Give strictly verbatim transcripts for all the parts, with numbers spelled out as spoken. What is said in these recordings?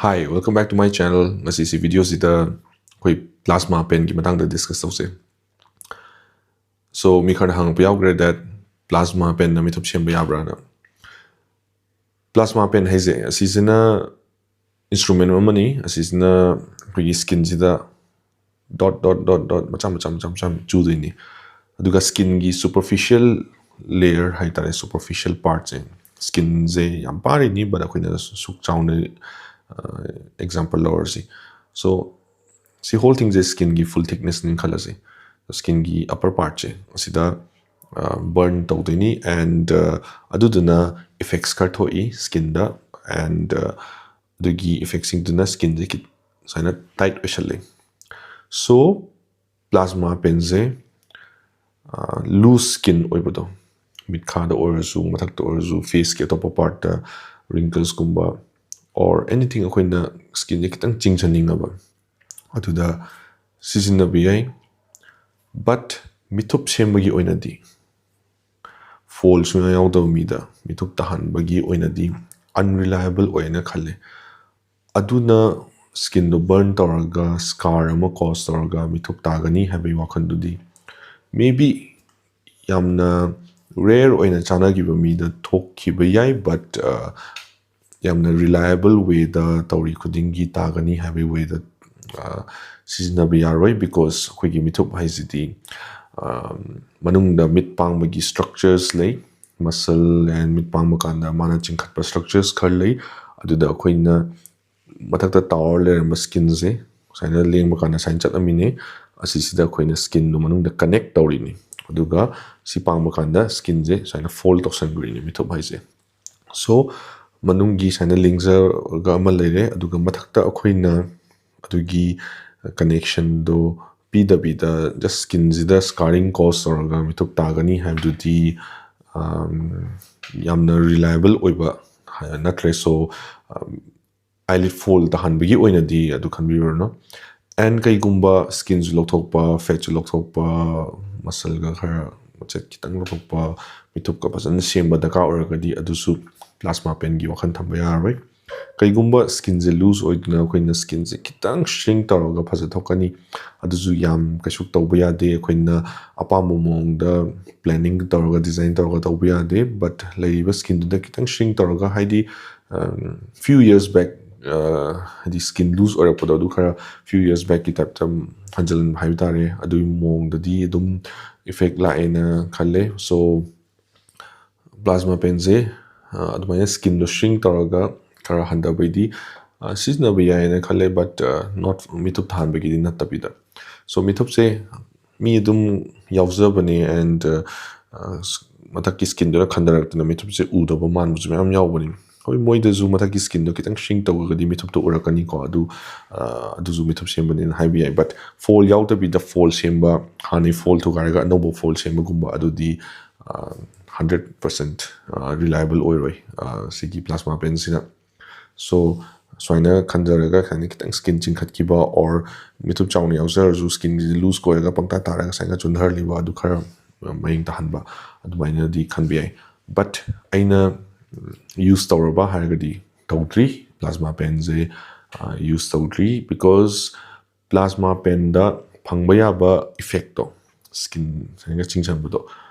Hi, welcome back to my channel. ꯉꯁꯤꯁꯤ videoꯁꯤꯗ ꯑꯩꯈꯣꯏ plasma penꯒꯤ ꯃꯇꯥꯡꯗ discuss ꯇꯧꯁꯦ꯫ So, ꯃꯤ ꯈꯔꯅ ꯍꯪꯉꯛꯄ ꯌꯥꯎꯈ꯭ꯔꯦ that plasma penꯅ ꯃꯤꯊꯨꯞ ꯁꯦꯝꯕ ꯌꯥꯕ꯭ꯔꯥꯅ꯫ Plasma pen ꯍꯥꯏꯁꯦ ꯑꯁꯤꯁꯤꯅ instrument ꯑꯃꯅꯤ꯫ ꯑꯁꯤꯁꯤꯅ ꯑꯩꯈꯣꯏꯒꯤ skinꯁꯤꯗ dot dot dot dot ꯃꯆꯥ ꯃꯆꯥ ꯃꯆꯥ ꯃꯆꯥ ꯆꯨꯗꯣꯏꯅꯤ꯫ ꯑꯗꯨꯒ skinꯒꯤ superficial layer ꯍꯥꯏꯇꯥꯔꯦ, superficial partꯁꯦ, skinꯁꯦ ꯌꯥꯝ ꯄꯥꯔꯤꯅꯤ, but ꯑꯩꯈꯣꯏꯅ ꯁꯨꯛ ꯆꯥꯎꯅ example ꯂꯧꯔꯁꯤ꯫ So, ꯁꯤ whole thingꯁꯦ skinꯒꯤ full thicknessꯅꯤ ꯈꯜꯂꯁꯤ꯫ Skinꯒꯤ upper partꯁꯦ ꯑꯁꯤꯗ burn ꯇꯧꯗꯣꯏꯅꯤ, and ꯑꯗꯨꯗꯨꯅ effects ꯈꯔ ꯊꯣꯛꯏ skinꯗ, and ꯑꯗꯨꯒꯤ effectꯁꯤꯡꯗꯨꯅ skinꯁꯦ ꯈꯤꯠ-, ꯁꯨꯃꯥꯏꯅ tight ꯑꯣꯏꯁꯜꯂꯤ꯫ So, plasma penꯁꯦ loose skin ꯑꯣꯏꯕꯗꯣ, ꯃꯤꯠꯈꯥꯗ ꯑꯣꯏꯔꯁꯨ, ꯃꯊꯛꯇ ꯑꯣꯏꯔꯁꯨ, faceꯀꯤ ꯑꯇꯣꯞꯄ partꯇ wrinklesꯀꯨꯝꯕ or anything ꯑꯩꯈꯣꯏꯅ skinꯁꯦ ꯈꯤꯇꯪ ꯆꯤꯡꯁꯟꯅꯤꯡꯉꯕ, ꯑꯗꯨꯗ ꯁꯤꯖꯤꯟꯅꯕ ꯌꯥꯏ꯫ But ꯃꯤꯊꯨꯞ ꯁꯦꯝꯕꯒꯤ ꯑꯣꯏꯅꯗꯤ, fall ꯁꯨꯡꯌꯥ ꯌꯥꯎꯗꯕ ꯃꯤꯗ ꯃꯤꯊꯨꯞ ꯇꯥꯍꯟꯕꯒꯤ ꯑꯣꯏꯅꯗꯤ unreliable ꯑꯣꯏꯅ ꯈꯜꯂꯦ꯫ ꯑꯗꯨꯅ skinꯗꯣ burn ꯇꯧꯔꯒ scar ꯑꯃ cause ꯇꯧꯔꯒ ꯃꯤꯊꯨꯞ ꯇꯥꯒꯅꯤ ꯍꯥꯏꯕꯒꯤ ꯋꯥꯈꯜꯗꯨꯗꯤ maybe ꯌꯥꯝꯅ rare ꯑꯣꯏꯅ ꯆꯥꯅꯈꯤꯕ ꯃꯤꯗ ꯊꯣꯛꯈꯤꯕ ꯌꯥꯏ, but ꯌꯥꯝꯅ reliable wayꯗ ꯇꯧꯔꯤ ꯈꯨꯗꯤꯡꯒꯤ ꯇꯥꯒꯅꯤ ꯍꯥꯏꯕꯒꯤ wayꯗ ꯁꯤꯖꯤꯟꯅꯕ ꯌꯥꯔꯣꯏ, because ꯑꯩꯈꯣꯏꯒꯤ ꯃꯤꯊꯨꯞ ꯍꯥꯏꯁꯤꯗꯤ ꯃꯅꯨꯡꯗ ꯃꯤꯠ ꯄꯥꯡꯕꯒꯤ structures ꯂꯩ, muscle and ꯃꯤꯠ ꯄꯥꯡꯕ ꯀꯥꯟꯗ ꯃꯥꯅ ꯆꯤꯡꯈꯠꯄ structures ꯈꯔ ꯂꯩ꯫ ꯑꯗꯨꯗ ꯑꯩꯈꯣꯏꯅ ꯃꯊꯛꯇ ꯇꯥꯔ ꯂꯩꯔꯝꯕ skinꯁꯦ ꯁꯨꯃꯥꯏꯅ ꯂꯦꯡꯕ ꯀꯥꯟꯗ ꯁꯨꯃꯥꯏꯅ ꯆꯠꯂꯝꯃꯤꯅꯦ꯫ ꯑꯁꯤꯁꯤꯗ ꯑꯩꯈꯣꯏꯅ skinꯗꯣ ꯃꯅꯨꯡꯗ connect ꯇꯧꯔꯤꯅꯤ, ꯑꯗꯨꯒ ꯁꯤ ꯄꯥꯡꯕ ꯀꯥꯟꯗ skinꯁꯦ ꯁꯨꯃꯥꯏꯅ fold ꯇꯧꯁꯟꯈ꯭ꯔꯤꯅꯤ ꯃꯤꯊꯨꯞ ꯍꯥꯏꯁꯦ꯫ So, ꯃꯅꯨꯡꯒꯤ ꯁꯨꯃꯥꯏꯅ ꯂꯦꯡꯖꯔꯒ ꯑꯃ ꯂꯩꯔꯦ, ꯑꯗꯨꯒ ꯃꯊꯛꯇ ꯑꯩꯈꯣꯏꯅ ꯑꯗꯨꯒꯤ connectionꯗꯣ ꯄꯤꯗꯕꯤꯗ just skinꯁꯤꯗ scarring cause ꯇꯧꯔꯒ ꯃꯤꯊꯨꯞ ꯇꯥꯒꯅꯤ ꯍꯥꯏꯕꯗꯨꯗꯤ ꯌꯥꯝꯅ reliable ꯑꯣꯏꯕ ꯅꯠꯇ꯭ꯔꯦ꯫ So, eyelid fold ꯇꯥꯍꯟꯕꯒꯤ ꯑꯣꯏꯅꯗꯤ ꯑꯗꯨ ꯈꯟꯕꯤꯔꯨꯔꯅꯨ꯫ And ꯀꯩꯒꯨꯝꯕ skinꯁꯨ ꯂꯧꯊꯣꯛꯄ, fatꯁꯨ ꯂꯧꯊꯣꯛꯄ, muscleꯒ ꯈꯔ ꯃꯆꯦꯠ ꯈꯤꯇꯪ ꯂꯧꯊꯣꯛꯄ, ꯃꯤꯊꯨꯞꯀ ꯐꯖꯅ ꯁꯦꯝꯕ ꯗꯔꯀꯥꯔ ꯑꯣꯏꯔꯒꯗꯤ ꯑꯗꯨꯁꯨ plasma penꯒꯤ ꯋꯥꯈꯜ ꯊꯝꯕ ꯌꯥꯔꯔꯣꯏ꯫ ꯀꯩꯒꯨꯝꯕ ꯁ꯭ꯀꯤꯟꯁꯦ ꯂꯨꯖ ꯑꯣꯏꯗꯨꯅ ꯑꯩꯈꯣꯏꯅ ꯁ꯭ꯀꯤꯟꯁꯦ ꯈꯤꯇꯪ ꯁ꯭ꯔꯤꯡ ꯇꯧꯔꯒ ꯐꯖꯊꯣꯛꯀꯅꯤ꯫ ꯑꯗꯨꯁꯨ ꯌꯥꯝ ꯀꯩꯁꯨ ꯇꯧꯕ ꯌꯥꯗꯦ꯫ ꯑꯩꯈꯣꯏꯅ ꯑꯄꯥꯝꯕ ꯃꯑꯣꯡꯗ ꯄ꯭ꯂꯥꯅꯤꯡ ꯇꯧꯔꯒ, ꯗꯤꯖꯥꯏꯟ ꯇꯧꯔꯒ ꯇꯧꯕ ꯌꯥꯗꯦ꯫ ꯕꯠ ꯂꯩꯔꯤꯕ ꯁ꯭ꯀꯤꯟꯗꯨꯗ ꯈꯤꯇꯪ ꯁ꯭ꯔꯤꯡ ꯇꯧꯔꯒ, ꯍꯥꯏꯗꯤ, ꯐ꯭ꯌꯨ ꯌꯔꯁ ꯕꯦꯛ, ꯍꯥꯏꯗꯤ ꯁ꯭ꯀꯤꯟ ꯂꯨꯖ ꯑꯣꯏꯔꯛꯄꯗꯣ ꯑꯗꯨ ꯈꯔ ꯐ꯭ꯌꯨ ꯌꯔꯁ ꯕꯦꯛꯀꯤ ꯇꯥꯏꯞꯇ ꯍꯟꯖꯤꯜꯍꯟꯕ ꯍꯥꯏꯕ ꯇꯥꯔꯦ꯫ ꯑꯗꯨꯒꯤ ꯃꯑꯣꯡꯗꯗꯤ ꯑꯗꯨꯝ ꯏꯐꯦꯛ ꯂꯥꯛꯑꯦꯅ ꯈꯜꯂꯦ꯫ ꯁꯣ ꯄ꯭ꯂꯥꯖꯃꯥ ꯄꯦꯟꯁꯦ ꯑꯗꯨꯃꯥꯏꯅ ꯁ꯭ꯀꯤꯟꯗꯣ ꯁ꯭ꯔꯤꯡ ꯇꯧꯔꯒ ꯈꯔ ꯍꯟꯊꯕꯩꯗꯤ ꯁꯤꯖꯤꯟꯅꯕ ꯌꯥꯏꯌꯦꯅ ꯈꯜꯂꯦ꯫ ꯕꯠ ꯅꯣꯠ ꯃꯤꯊꯨꯞ ꯊꯥꯟꯕꯒꯤꯗꯤ ꯅꯠꯇꯕꯤꯗ꯫ ꯁꯣ ꯃꯤꯊꯨꯞꯁꯦ ꯃꯤ ꯑꯗꯨꯝ ꯌꯥꯎꯖꯕꯅꯦ꯫ ꯑꯦꯟ ꯃꯊꯛꯀꯤ ꯁ꯭ꯀꯤꯟꯗꯨꯅ ꯈꯟꯊꯔꯛꯇꯅ ꯃꯤꯊꯨꯞꯁꯦ ꯎꯗꯕ ꯃꯥꯟꯕꯁꯨ ꯃꯌꯥꯝ ꯌꯥꯎꯕꯅꯤ꯫ ꯍꯣꯏ, ꯃꯣꯏꯗꯁꯨ ꯃꯊꯛꯀꯤ ꯁ꯭ꯀꯤꯟꯗꯣ ꯈꯤꯇꯪ ꯁ꯭ꯔꯤꯡ ꯇꯧꯔꯒꯗꯤ ꯃꯤꯊꯨꯞꯇꯣ ꯎꯔꯛꯀꯅꯤꯀꯣ꯫ ꯑꯗꯨ ꯑꯗꯨꯁꯨ ꯃꯤꯊꯨꯞ ꯁꯦꯝꯕꯅꯦꯅ ꯍꯥꯏꯕ ꯌꯥꯏ꯫ ꯕꯠ ꯐꯣꯜ ꯌꯥꯎꯗꯕꯤꯗ ꯐꯣꯜ ꯁꯦꯝꯕ, ꯍꯥꯟꯅꯩ ꯐꯣꯜ ꯊꯨꯒꯥꯏꯔꯒ ꯑꯅꯧꯕ ꯐꯣꯜ ꯁꯦꯝꯕꯒꯨꯝꯕ, ꯑꯗꯨꯗꯤ ꯍꯟꯗ꯭ꯔꯦꯠ ꯄꯥꯔꯁꯦꯟ ꯔꯤꯂꯥꯏꯕꯜ ꯑꯣꯏꯔꯣꯏ ꯁꯤꯒꯤ ꯄ꯭ꯂꯥꯖꯃꯥ ꯄꯦꯟꯁꯤꯅ꯫ ꯁꯣ ꯁꯨꯃꯥꯏꯅ ꯈꯟꯖꯔꯒ ꯈꯤꯇꯪ ꯁ꯭ꯀꯤꯟ ꯆꯤꯡꯈꯠꯈꯤꯕ, ꯑꯣꯔ ꯃꯤꯊꯨꯞ ꯆꯥꯎꯅ ꯌꯥꯎꯖꯔꯁꯨ ꯁ꯭ꯀꯤꯟꯁꯤ ꯂꯨꯖ ꯑꯣꯏꯔꯒ ꯄꯪꯇꯥ ꯇꯥꯔꯒ ꯁꯨꯃꯥꯏꯅ ꯆꯣꯟꯊꯍꯜꯂꯤꯕ, ꯑꯗꯨ ꯈꯔ ꯃꯌꯦꯡ ꯇꯥꯍꯟꯕ, ꯑꯗꯨꯃꯥꯏꯅꯗꯤ ꯈꯟꯕ ꯌꯥꯏ꯫ ꯕꯠ ꯑꯩꯅ ꯌꯨꯁ ꯇꯧꯔꯕ ꯍꯥꯏꯔꯒꯗꯤ ꯇꯧꯗ꯭ꯔꯤ, ꯄ꯭ꯂꯥꯖꯃꯥ ꯄꯦꯟꯁꯦ ꯌꯨꯁ ꯇꯧꯗ꯭ꯔꯤ꯫ ꯕꯤꯀꯣꯁ ꯄ꯭ꯂꯥꯖꯃꯥ ꯄꯦꯟꯗ ꯐꯪꯕ ꯌꯥꯕ ꯏꯐꯦꯛꯇꯣ, ꯁ꯭ꯀꯤꯟ ꯁꯨꯃꯥꯏꯅ ꯆꯤꯡꯁꯤꯟꯕꯗꯣ,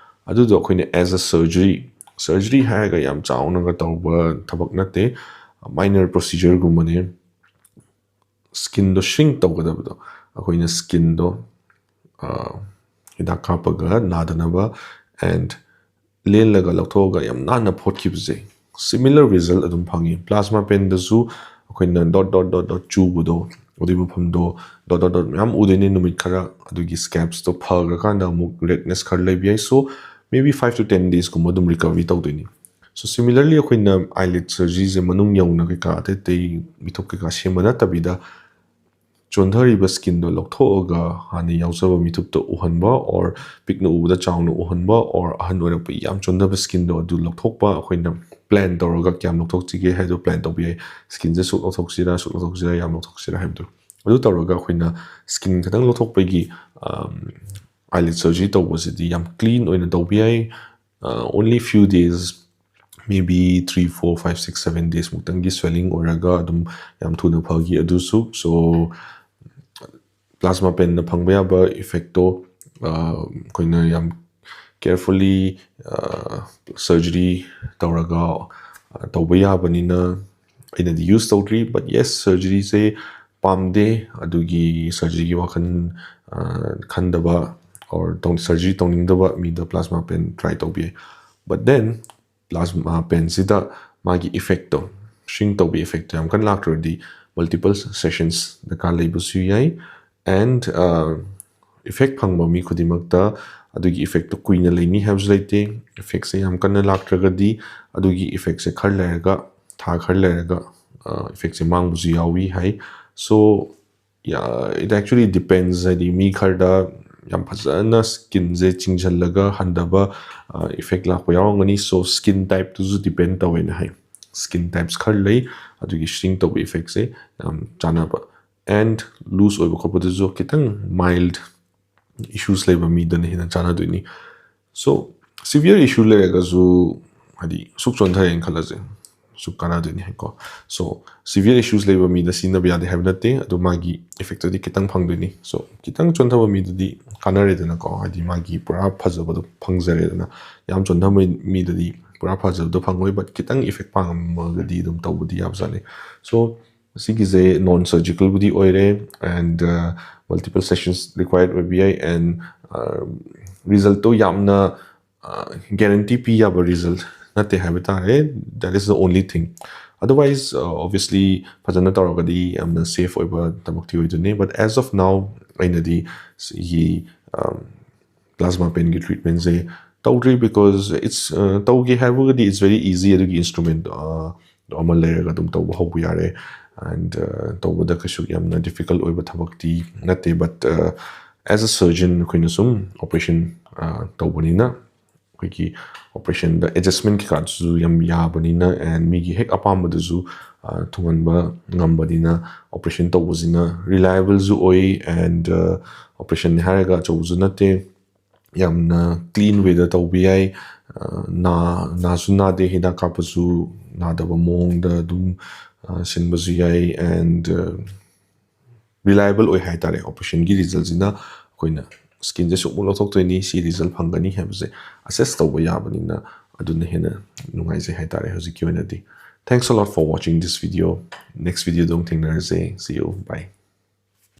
ꯑꯗꯨꯗꯣ ꯑꯩꯈꯣꯏꯅ ꯑꯦꯁ ꯑ ꯁꯔꯖꯔꯤ, ꯁꯔꯖꯔꯤ ꯍꯥꯏꯔꯒ ꯌꯥꯝ ꯆꯥꯎꯅꯒ ꯇꯧꯕ ꯊꯕꯛ ꯅꯠꯇꯦ, ꯃꯥꯏꯅꯔ ꯄ꯭ꯔꯣꯁꯤꯖꯔꯒꯨꯝꯕꯅꯦ꯫ ꯁ꯭ꯀꯤꯟꯗꯣ ꯁ꯭ꯔꯤꯡ ꯇꯧꯒꯗꯕꯗꯣ, ꯑꯩꯈꯣꯏꯅ ꯁ꯭ꯀꯤꯟꯗꯣ ꯍꯤꯗꯥꯛ ꯀꯥꯞꯄꯒ ꯅꯥꯗꯅꯕ, ꯑꯦꯟ ꯂꯦꯜꯂꯒ ꯂꯧꯊꯣꯛꯑꯒ ꯌꯥꯝ ꯅꯥꯟꯅ ꯐꯣꯠꯈꯤꯕꯁꯦ, ꯁꯤꯃꯤꯂꯔ ꯔꯤꯖꯜ ꯑꯗꯨꯝ ꯐꯪꯉꯤ꯫ ꯄ꯭ꯂꯥꯖꯃꯥ ꯄꯦꯟꯗꯁꯨ ꯑꯩꯈꯣꯏꯅ ꯗꯣꯠ ꯗꯣꯠ ꯗꯣꯠ ꯗꯣꯠ ꯆꯨꯕꯗꯣ, ꯑꯗꯨꯒꯤ ꯃꯐꯝꯗꯣ ꯗꯣꯠ ꯗꯣꯠ ꯗꯣꯠ ꯃꯌꯥꯝ ꯎꯗꯣꯏꯅꯦ ꯅꯨꯃꯤꯠ ꯈꯔ, ꯑꯗꯨꯒꯤ ꯁ꯭ꯀꯦꯞꯁꯇꯣ ꯐꯈ꯭ꯔꯀꯥꯟꯗ ꯑꯃꯨꯛ ꯔꯦꯗꯅꯦꯁ ꯈꯔ ꯂꯩꯕ ꯌꯥꯏ꯫ ꯁꯣ maybe five to ten days ꯀꯨꯝꯕ ꯑꯗꯨꯝ ꯔꯤꯀꯕꯔꯤ ꯇꯧꯗꯣꯏꯅꯤ꯫ ꯁꯣ ꯁꯤꯃꯤꯂꯔꯂꯤ ꯑꯩꯈꯣꯏꯅ ꯑꯥꯏꯂꯤꯠ ꯁꯔꯖꯔꯤꯁꯦ ꯃꯅꯨꯡ ꯌꯧꯅ ꯀꯩꯀꯥ ꯑꯇꯩ ꯑꯇꯩ ꯃꯤꯊꯨꯞ ꯀꯩꯀꯥ ꯁꯦꯝꯕ ꯅꯠꯇꯕꯤꯗ, ꯆꯣꯟꯊꯔꯤꯕ ꯁ꯭ꯀꯤꯟꯗꯣ ꯂꯧꯊꯣꯛꯑꯒ ꯍꯥꯟꯅ ꯌꯥꯎꯖꯕ ꯃꯤꯊꯨꯞꯇ ꯎꯍꯟꯕ, ꯑꯣꯔ ꯄꯤꯛꯅ ꯎꯕꯗ ꯆꯥꯎꯅ ꯎꯍꯟꯕ, ꯑꯣꯔ ꯑꯍꯟ ꯑꯣꯏꯔꯛꯄꯒꯤ ꯌꯥꯝ ꯆꯣꯟꯊꯕ ꯁ꯭ꯀꯤꯟꯗꯣ ꯑꯗꯨ ꯂꯧꯊꯣꯛꯄ꯫ ꯑꯩꯈꯣꯏꯅ ꯄ꯭ꯂꯥꯟ ꯇꯧꯔꯒ ꯀꯌꯥꯝ ꯂꯧꯊꯣꯛꯁꯤꯒꯦ ꯍꯥꯏꯗꯣ ꯄ꯭ꯂꯥꯟ ꯇꯧꯕ ꯌꯥꯏ꯫ ꯁ꯭ꯀꯤꯟꯁꯦ ꯁꯨꯛ ꯂꯧꯊꯣꯛꯁꯤꯔꯥ, ꯁꯨꯛ ꯂꯧꯊꯣꯛꯁꯤꯔꯥ, ꯌꯥꯝ ꯂꯧꯊꯣꯛꯁꯤꯔꯥ ꯍꯥꯏꯕꯗꯣ꯫ ꯑꯗꯨ ꯇꯧꯔꯒ ꯑꯩꯈꯣꯏꯅ ꯁ꯭ꯀꯤꯟ ꯈꯤꯇꯪ ꯂꯧꯊꯣꯛꯄꯒꯤ, ꯑꯥꯏꯂꯤꯠ ꯁꯔꯖꯔꯤ ꯇꯧꯕꯁꯤꯗꯤ ꯌꯥꯝ ꯀ꯭ꯂꯤꯟ ꯑꯣꯏꯅ ꯇꯧꯕ ꯌꯥꯏ꯫ Only few days, maybe three, four, five, six, seven days ꯃꯨꯛꯇꯪꯒꯤ swelling ꯑꯣꯏꯔꯒ ꯑꯗꯨꯝ ꯌꯥꯝ ꯊꯨꯅ ꯐꯈꯤ ꯑꯗꯨꯁꯨ꯫ So plasma penꯅ ꯐꯪꯕ ꯌꯥꯕ effectꯇꯣ ꯑꯩꯈꯣꯏꯅ ꯌꯥꯝ carefully surgery ꯇꯧꯔꯒ ꯇꯧꯕ ꯌꯥꯕꯅꯤꯅ ꯑꯩꯅꯗꯤ use ꯇꯧꯗ꯭ꯔꯤ꯫ But yes, surgeryꯁꯦ ꯄꯥꯝꯗꯦ, ꯑꯗꯨꯒꯤ surgeryꯒꯤ ꯋꯥꯈꯜ ꯈꯟꯗꯕ or surgery ꯇꯧꯅꯤꯡꯗꯕ ꯃꯤꯗ plasma pen try ꯇꯧꯕ ꯌꯥꯏ꯫ But then plasma penꯁꯤꯗ ꯃꯥꯒꯤ effectꯇꯣ, shrink ꯇꯧꯕ effectꯇꯣ ꯌꯥꯝ ꯀꯟꯅ ꯂꯥꯛꯇ꯭ꯔꯗꯤ multiple sessions ꯗꯔꯀꯥꯔ ꯂꯩꯕꯁꯨ ꯌꯥꯏ꯫ And effect ꯐꯪꯕ ꯃꯤ ꯈꯨꯗꯤꯡꯃꯛꯇ ꯑꯗꯨꯒꯤ effectꯇꯣ ꯀꯨꯏꯅ ꯂꯩꯅꯤ ꯍꯥꯏꯕꯁꯨ ꯂꯩꯇꯦ꯫ Effectꯁꯦ ꯌꯥꯝ ꯀꯟꯅ ꯂꯥꯛꯇ꯭ꯔꯒꯗꯤ ꯑꯗꯨꯒꯤ effectꯁꯦ ꯈꯔ ꯂꯩꯔꯒ, ꯊꯥ ꯈꯔ ꯂꯩꯔꯒ effectꯁꯦ ꯃꯥꯡꯕꯁꯨ ꯌꯥꯎꯏ ꯍꯥꯏ꯫ So it actually depends, ꯍꯥꯏꯗꯤ ꯃꯤ ꯈꯔꯗ ꯌꯥꯝ ꯐꯖꯅ skinꯁꯦ ꯆꯤꯡꯁꯤꯜꯂꯒ ꯍꯟꯊꯕ effect ꯂꯥꯛꯄ ꯌꯥꯎꯔꯝꯒꯅꯤ꯫ So skin typeꯇꯨꯁꯨ depend ꯇꯧꯋꯦꯅ ꯍꯥꯏ꯫ Skin types ꯈꯔ ꯂꯩ ꯑꯗꯨꯒꯤ shrink ꯇꯧꯕ effectꯁꯦ ꯌꯥꯝ ꯆꯥꯟꯅꯕ꯫ And loose ꯑꯣꯏꯕ ꯈꯣꯠꯄꯗꯨꯁꯨ ꯈꯤꯇꯪ mild issues ꯂꯩꯕ ꯃꯤꯗꯅ ꯍꯦꯟꯅ ꯆꯥꯟꯅꯗꯣꯏꯅꯤ꯫ So severe issue ꯂꯩꯔꯒꯁꯨ, ꯍꯥꯏꯗꯤ ꯁꯨꯛ ꯆꯣꯟꯊꯔꯦꯅ ꯈꯜꯂꯁꯦ, ꯁꯨꯛ ꯀꯥꯟꯅꯗꯣꯏꯅꯤ ꯍꯥꯏꯀꯣ꯫ So severe issues ꯂꯩꯕ ꯃꯤꯗ ꯁꯤꯖꯤꯟꯅꯕ ꯌꯥꯗꯦ ꯍꯥꯏꯕ ꯅꯠꯇꯦ, ꯑꯗꯨ ꯃꯥꯒꯤ effectꯇꯨꯗꯤ ꯈꯤꯇꯪ ꯐꯪꯗꯣꯏꯅꯤ꯫ So ꯈꯤꯇꯪ ꯆꯣꯟꯊꯕ ꯃꯤꯗꯗꯤ ꯀꯥꯟꯅꯔꯦꯗꯅꯀꯣ, ꯍꯥꯏꯗꯤ ꯃꯥꯒꯤ ꯄꯨꯔꯥ ꯐꯖꯕꯗꯣ ꯐꯪꯖꯔꯦꯗꯅ꯫ ꯌꯥꯝ ꯆꯣꯟꯊꯕ ꯃꯤꯗꯗꯤ ꯄꯨꯔꯥ ꯐꯖꯕꯗꯣ ꯐꯪꯉꯣꯏ, but ꯈꯤꯇꯪ effect ꯄꯥꯝꯃꯒꯗꯤ ꯑꯗꯨꯝ ꯇꯧꯕꯗꯤ ꯌꯥꯕꯖꯥꯠꯅꯤ꯫ So ꯁꯤꯒꯤꯁꯦ non surgicalꯕꯨꯗꯤ ꯑꯣꯏꯔꯦ, and multiple sessions required ꯑꯣꯏꯕ ꯌꯥꯏ, and resultꯇꯣ ꯌꯥꯝꯅ guarantee ꯄꯤ ꯌꯥꯕ result ꯅꯠꯇꯦ ꯍꯥꯏꯕ ꯇꯥꯔꯦ꯫ That is the only thing. Otherwise obviously ꯐꯖꯅ ꯇꯧꯔꯒꯗꯤ ꯌꯥꯝꯅ safe ꯑꯣꯏꯕ ꯊꯕꯛꯇꯤ ꯑꯣꯏꯗꯣꯏꯅꯤ꯫ But as of now ꯑꯩꯅꯗꯤ ꯁꯤꯒꯤ plasma penꯒꯤ treatmentꯁꯦ ꯇꯧꯗ꯭ꯔꯤ, because it's ꯇꯧꯒꯦ ꯍꯥꯏꯔꯒꯗꯤ it's very easy꯫ ꯑꯗꯨꯒꯤ instrument ꯑꯃ ꯂꯩꯔꯒ ꯑꯗꯨꯝ ꯇꯧꯕ ꯍꯧꯕ ꯌꯥꯔꯦ꯫ And ꯇꯧꯕꯗ ꯀꯩꯁꯨ ꯌꯥꯝꯅ difficult ꯑꯣꯏꯕ ꯊꯕꯛꯇꯤ ꯅꯠꯇꯦ꯫ But as a surgeon ꯑꯩꯈꯣꯏꯅ ꯁꯨꯝ operation ꯇꯧꯕꯅꯤꯅ ꯑꯩꯈꯣꯏꯒꯤ operationꯗ adjustment ꯀꯩꯀꯥꯗꯨꯁꯨ ꯌꯥꯝ ꯌꯥꯕꯅꯤꯅ, and ꯃꯤꯒꯤ ꯍꯦꯛ ꯑꯄꯥꯝꯕꯗꯨꯁꯨ ꯊꯨꯡꯍꯟꯕ ꯉꯝꯕꯅꯤꯅ operation ꯇꯧꯕꯁꯤꯅ reliableꯁꯨ ꯑꯣꯏ꯫ And operationꯅꯤ ꯍꯥꯏꯔꯒ ꯑꯆꯧꯕꯁꯨ ꯅꯠꯇꯦ, ꯌꯥꯝꯅ clean way ꯗ ꯇꯧꯕ ꯌꯥꯏ꯫ ꯑ, ꯅꯥ-, ꯅꯥꯁꯨ ꯅꯥꯗꯦ, ꯍꯤꯗꯥꯛ ꯀꯥꯞꯄꯁꯨ ꯅꯥꯗꯕ ꯃꯑꯣꯡꯗ ꯑꯗꯨꯝ, ꯑ, ꯁꯤꯟꯕꯁꯨ ꯌꯥꯏ꯫ And, ꯑ, reliable ꯑꯣꯏ ꯍꯥꯏꯇꯥꯔꯦ꯫ Operation ꯒꯤ result ꯁꯤꯅ ꯑꯩꯈꯣꯏꯅ skin ꯁꯦ ꯁꯨꯛꯃꯨꯛ ꯂꯧꯊꯣꯛꯇꯣꯏꯅꯤ, ꯁꯤ result ꯐꯪꯒꯅꯤ ꯍꯥꯏꯕꯁꯦ assess ꯇꯧꯕ ꯌꯥꯕꯅꯤꯅ, ꯑꯗꯨꯅ ꯍꯦꯟꯅ ꯅꯨꯡꯉꯥꯏꯖꯩ ꯍꯥꯏꯇꯥꯔꯦ ꯍꯧꯖꯤꯛꯀꯤ ꯑꯣꯏꯅꯗꯤ꯫ Thanks a lot for watching this video. Next video ꯗ ꯑꯃꯨꯛ ꯊꯦꯡꯅꯔꯁꯦ꯫ See you. Bye.